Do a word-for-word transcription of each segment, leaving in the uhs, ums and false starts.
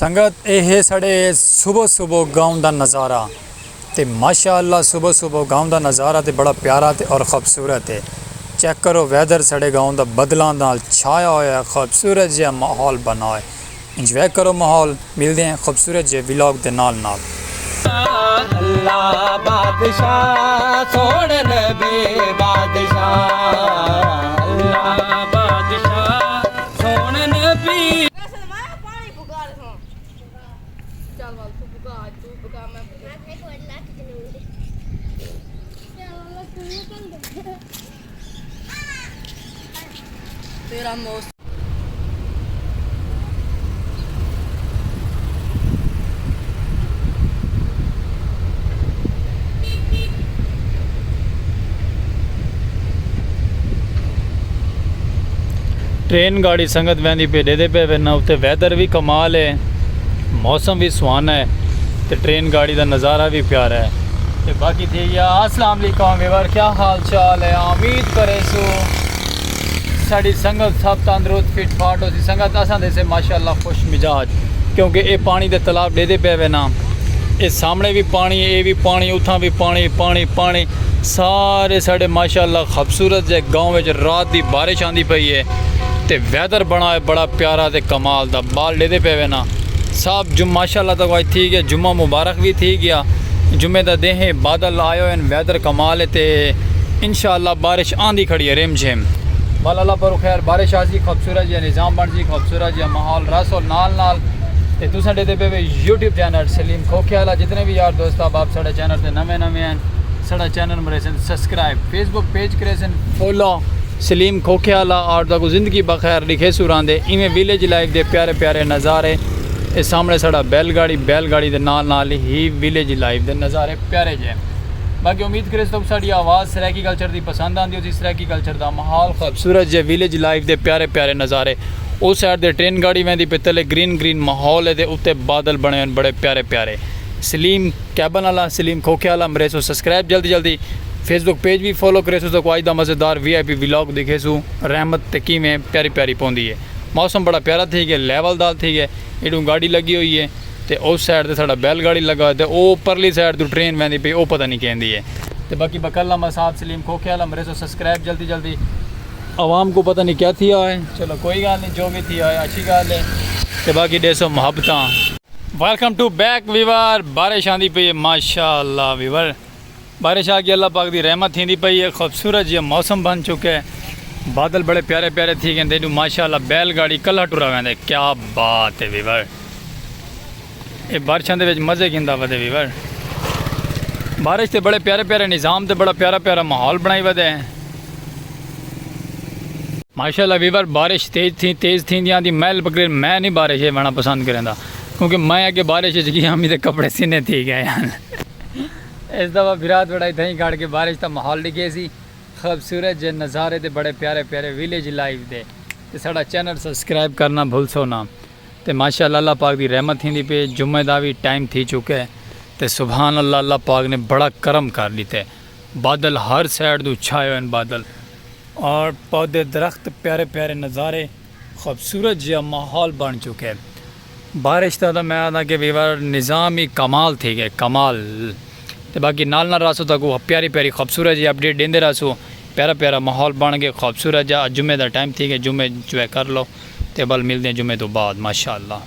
سنگت، اے ہے ساڑے صبح صبح گاؤں دا نظارہ۔ تے ماشاء اللہ، صبح صبح گاؤں دا نظارہ تے بڑا پیارا تے اور خوبصورت ہے۔ چیک کرو ویدر، ساڑے گاؤں دا بدلاں نال چھایا ہویا ہے، خوبصورت جہا ماحول بنا ہوئے۔ انجوائے کرو ماحول، ملدے ہیں خوبصورت جے ولاگ دے نال نال۔ اللہ بادشاہ سوہݨے نبی بادشاہ، اللہ بادشاہ سوہݨے نبی۔ چل ول، توں بھڳا، اڄ توں بھڳا، میں بھڳا۔ تیرا موسم۔ ٹرین گاڑی سنگت ویندی پئی، ݙیہدے پئے وینا، اتے ویدر وی کمال ہے، موسم وی سہانا ہے، تے ٹرین گاڑی دا نظارہ وی پیارا ہے۔ تے باقی تھی ڳیا، السلام علیکم ویور، کیا حال چال ہے؟ امید کریسوں ساݙی سنگت سب تندرست فٹ فاٹ ہوسی۔ سنگت اساں دے سے ماشاءاللہ خوش مزاج، کیونکہ اے پاݨی دے تالاب ݙیہدے پئے وینا، اے سامݨے وی پاݨی، اے وی پاݨی، اتھاں وی پاݨی، پاݨی، پاݨی۔ سارے ساݙے ماشاءاللہ خوبصورت جے گاؤں وچ رات دی بارش آندی پئی ہے تے ویدر بݨا ہے بڑا پیارا تے کمال دا۔ بال ݙیہدے پئے وینا، سب جم-، ماشاءاللہ تاں اڄ تھی ڳیا، جمعہ مبارک وی تھی ڳیا۔ جمعے دا ݙینہہ ہے، بادل آئے ہوئے ہن، ویدر کمال ہے تے انشاءاللہ بارش آندی کھڑی ہے رم جھم۔ ول اللہ پروں خیر، بارش آسی، خوبصورت جیہا نظام بݨ سی، خوبصورت جیہا ماحول رہسو نال نال۔ تے تساں ݙیہدے پئے وے یوٹیوب چینل سلیم کھوکھے والا، جتنے وی یار دوست احباب ساݙے چینل تے نویں نویں ہن، ساݙا چینل مریسن سبسکرائب، فیس بک پیج کریسن فالو سلیم کھوکھے والا، اور تہاکوں زندگی بخیر ݙکھیسوں راہندے ایویں ویلیج لائف دے پیارے پیارے نظارے۔ اے سامݨے ساݙا بیل گاڑی، بیل گاڑی دے نال نال ہی ویلیج لائف دے نظارے پیارے جے۔ باقی امید کریسوں تہاکوں ساݙی آواز سرائیکی کلچر دی پسند آندی ہوسی۔ سرائیکی کلچر دا ماحول خوبصورت جے، ویلیج لائف دے پیارے پیارے نظارے۔ او سائیڈ تے ٹرین گاڑی ویندی پئی، تلے گرین گرین ماحول ہے تے اتے بادل بݨے ہوئے ہن بڑے پیارے پیارے۔ سلیم کیبن والا، سلیم کھوکھے والا، مریسوں سبسکرائب جلدی جلدی۔ فیس بک پیج وی فالو کریسوں، تہاکوں اڄ دا مزیدار وی آئی پی ولاگ ݙکھیسوں۔ رحمت تے کیویں پیاری پیاری پوندی ہے۔ موسم بڑا پیارا تھی ڳیا، لیول دار تھی ڳئے۔ ایݙوں گاڑی لڳی ہوئی ہے تے او سائیڈ تے ساݙا بیل گاڑی لڳا ہویا تے او پرلی سائیڈ توں ٹرین ویندی پئی، او پتہ نہیں کیندی ہے۔ تے باقی بکل لمحہ ساتھ سلیم کھوکھے والا، مریسوں سبسکرائب جلدی جلدی۔ عوام کوں پتہ نہیں کیا تھیا ہے، چلو کوئی ڳالھ نہیں، جو وی تھیا ہے اچھی ڳالھ ہے۔ تے باقی ݙیسو محبتاں۔ ویلکم ٹو بیک ویور، بارش آندی پئی ہے ماشاءاللہ ویور، بارش آ ڳئی، اللہ پاک دی رحمت تھیندی پئی ہے، خوبصورت جیہا موسم بݨ چکا ہے، بادل بڑے پیارے پیارے تھی ڳئے، ݙیہدوں ماشاءاللہ بیل گاڑی کلہا ٹرا ویندے، کیا بات ہے ویور۔ اے بارشاں دے وچ مزے گھندا ودے ویور۔ بارش تے بڑے پیارے پیارے نظام تے بڑا پیارا پیارا ماحول بݨائی ودے۔ ماشاءاللہ ویور، بارش تیز تھی، تیز تھیندی آندی، میں پکڑ، میں نہیں بارش وچ ویݨا پسند کریندا، کیونکہ میں اڳے بارش وچ ڳیا ہمی تے کپڑے سنے تھی ڳئے ہن۔ اس دفعہ برات وڑائی تھیں کھڑ کے بارش دا ماحول ݙکھیسی، خوبصورت جے نظارے تے بڑے پیارے پیارے ویلیج لائف دے۔ تے ساݙا چینل سبسکرائب کرݨا بھلسو نہ۔ تے ماشاءاللہ اللہ پاک دی رحمت تھیندی پئی، جمعے دا وی ٹائم تھی چکا ہے۔ تے سبحان اللہ، اللہ پاک نے بڑا کرم کر ݙتا ہے۔ بادل ہر سائیڈ توں چھائے ہوئے ہن بادل، اور پودے درخت، پیارے پیارے نظارے، خوبصورت جیہا ماحول بݨ چکا ہے۔ بارش دا تاں میں آہداں کہ ویور نظام ہی کمال تھی ڳئے، کمال۔ تے باقی نال نال رہسوں، تہاکوں پیاری پیاری خوبصورت جیہی اپڈیٹ ݙیندے رہسوں۔ پیارا پیارا ماحول بݨ ڳئے، خوبصورت جیہا۔ اڄ جمعے دا ٹائم تھی ڳئے، جمعے انجوائے کر لو۔ تے ول ملدے ہیں جمعے توں بعد ماشاءاللہ۔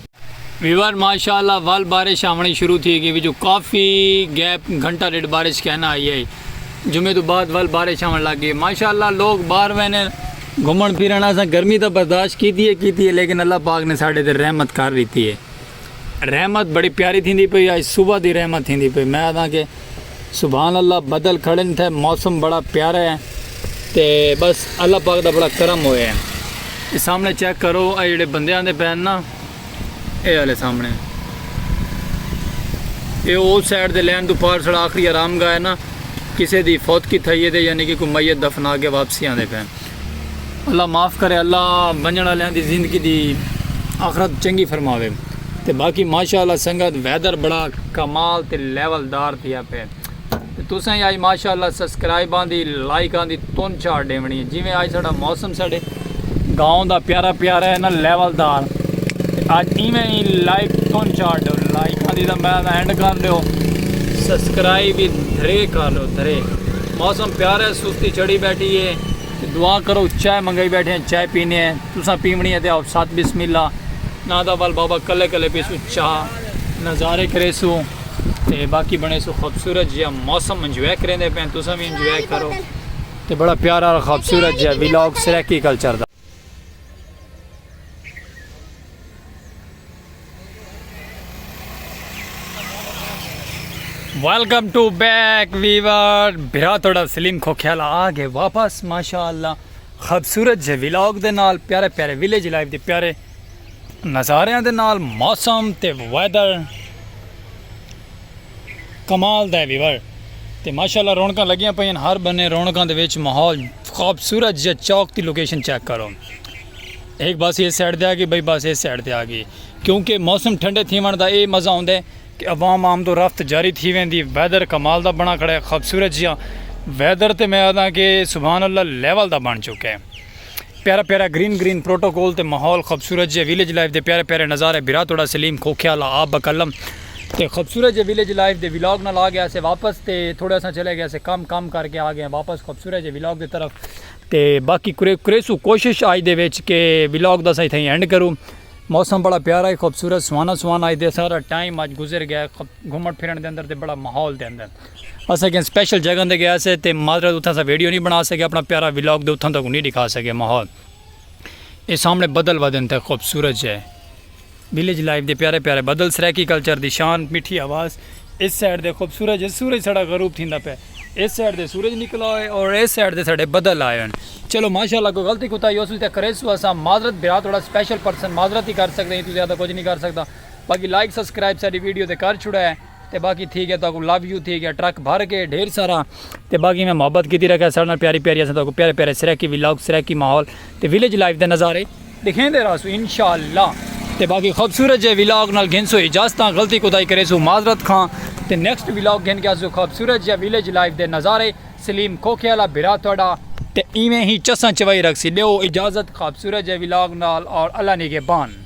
ویور ماشاءاللہ ول بارش آوݨی شروع تھی ڳئی، وچوں کافی گیپ، گھنٹہ ݙیڈھ بارش کائنا آئی ہے۔ جمعے توں بعد ول بارش آوݨ لڳ ڳئی۔ ماشاءاللہ لوگ باہر ویندے گھمݨ پھرݨ، اساں گرمی تاں برداشت کیتی ہے، کیتی ہے، لیکن اللہ پاک نے ساݙے تے رحمت کر ݙتی ہے۔ رحمت بڑی پیاری تھیندی پئی، اڄ صبح دی رحمت تھیندی پئی۔ میں آہداں کہ سبحان اللہ، بدل کھڑے تھے، موسم بڑا پیارا ہے، تے بس اللہ پاک دا بڑا کرم ہویا ہے۔ اے سامݨے چیک کرو، اے جیڑھے بندے آندے پئے نا، اے والے سامݨے، اے او سائیڈ دے لین توں پار ساݙا آخری آرام گاہ ہے نا، کسے دی فوتگی تھئی ہے تے یعنی کہ کوئی میت دفنا کے واپسی آندے پئے۔ اللہ معاف کرے، اللہ ونڄݨ والیاں دی زندگی دی آخرت چنڳی فرماوے۔ تے باقی ماشاءاللہ سنگت، ویدر بڑا کمال تے لیول دار تھیا پئے۔ تے تساں ہی اڄ ماشاءاللہ سبسکرائباں دی، لائکاں دی تن چاڑ ݙیوݨی ہے۔ جیویں اڄ ساݙا موسم ساݙے گاؤں دا پیارا پیارا ہے نا، لیول دار۔ تے اج ایویں ہی لائک تن چاڑ ڈیو، لائکاں دی تاں میں تاں اینڈ کر ڈیو، سبسکرائب وی دھرے کر لو دھرے۔ موسم پیارا ہے، سستی چڑھی بیٹھی ہے، تے دعا کرو، چائے منگائی بیٹھے ہیں، چائے پینے ہیں، تساں پیونی ہے تے آؤ ساتھ بسم اللہ۔ نہ تاں ول بابا کلے کلے پیسوں چاہ، نظارے کریسوں، تے باقی بنڑیسوں خوبصورت جیہا موسم، انجوائے کریندے پئے ہیں، تساں وی انجوائے کرو۔ تے بڑا پیارا اور خوبصورت جیہا ولاگ سرائیکی کلچر دا۔ ویلکم ٹو بیک ویور، بھرا تہاڈا سلیم کھوکھیالہ آ گئے واپس۔ ماشاءاللہ، خوبصورت جے ولاگ دے نال، پیارے پیارے ولیج لائف دے پیارے نظاریاں دے نال، موسم تے ویدر کمال دا ہے ویور۔ تے ماشاءاللہ رونقاں لگیاں پئین ہر بنے، رونقاں دے وچ ماحول خوبصورت جے۔ چوک دی لوکیشن چیک کرو، ہک بس اس سائیڈ تے آ گئی، بئی بس اس سائیڈ تے آ گئی، کیونکہ موسم ٹھنڈے تھیوݨ دا اے مزہ ہوندا ہے کہ عوام آمد و رفت جاری تھی ویندی۔ ویدر کمال دا بݨا کھڑا ہے، خوبصورت جیہاں ویدر، تے میں آہداں کہ سبحان اللہ لیول دا بݨ چکا ہے۔ پیارا پیارا گرین گرین پروٹوکول تے ماحول، خوبصورت جے ولیج لائف دے پیارے پیارے نظارے۔ بھرا تہاڈا سلیم کھوکھیالہ آ بقلم تے خوبصورت جے ولیج لائف دے ولاگ نال آ گیا سے واپس، تے تھوڑا اساں چلے گئے سے کم، کم کر کے آ گئے ہیں واپس خوبصورت جے ولاگ دی طرف۔ تے باقی کرے-، کریسوں کوشش آج دے وچ کہ ولاگ دا اساں اتھائیں اینڈ کروں۔ موسم بڑا پیارا ہے، خوبصورت، سہانا سہانا، اج دے سارا ٹائم اج گزر گیا ہے خب-، گھمݨ پھرݨ دے اندر تے بڑا ماحول دے اندر۔ اساں کہیں سپیشل جگہ تے گیا سے تے معذرت اتھاں اساں ویڈیو نہیں بݨا سکے، اپݨا پیارا ولاگ دے اتھاں تک نہیں ݙکھا سکے ماحول۔ اے سامݨے بدل ودن تے خوبصورت جے ولیج لائف دے پیارے پیارے بدل، سرائیکی کلچر دی شان، میٹھی آواز۔ اس سائیڈ دے خوبصورت جے سورج ساݙا غروب تھیندا پئے، اس سائیڈ دے سورج نکلا ہوئے اور اس سائیڈ دے ساݙے بدل آئے ہوئے۔ چلو ماشاءاللہ کوئی غلطی کوتاہی ہوسی تے کریسوں اساں معذرت، بھرا تہاڈا سپیشل پرسن معذرت ہی کر سکدا، ایں توں زیادہ کجھ نہیں کر سکدا۔ باقی لائک سبسکرائب ساݙی ویڈیو تے کر چھوڑا ہے۔ تے باقی تھی گیا تہاکوں لو یو، تھی گیا ٹرک بھر کے ڈھیر سارا۔ تے باقی میں محبت کیتی رکھیا ساݙے نال پیاری پیاری، اساں تہاکوں پیارے پیارے سرائیکی ولاگ، سرائیکی ماحول تے ولیج لائف دے نظارے ݙکھیندے رہسوں انشاءاللہ۔ تے باقی خوبصورت جے ولاگ نال گھنسوں اجازتاں، غلطی کوتاہی کریسوں معذرت خواں۔ تے نیکسٹ ولاگ گھن کے آسوں خوبصورت جے ولیج لائف دے نظارے۔ سلیم کھوکھیالہ بھرا تہاڈا تے ایویں ہی چساں چوائی رکھسی۔ ݙیو اجازت خوبصورت جے ولاگ نال اور اللہ نگہبان۔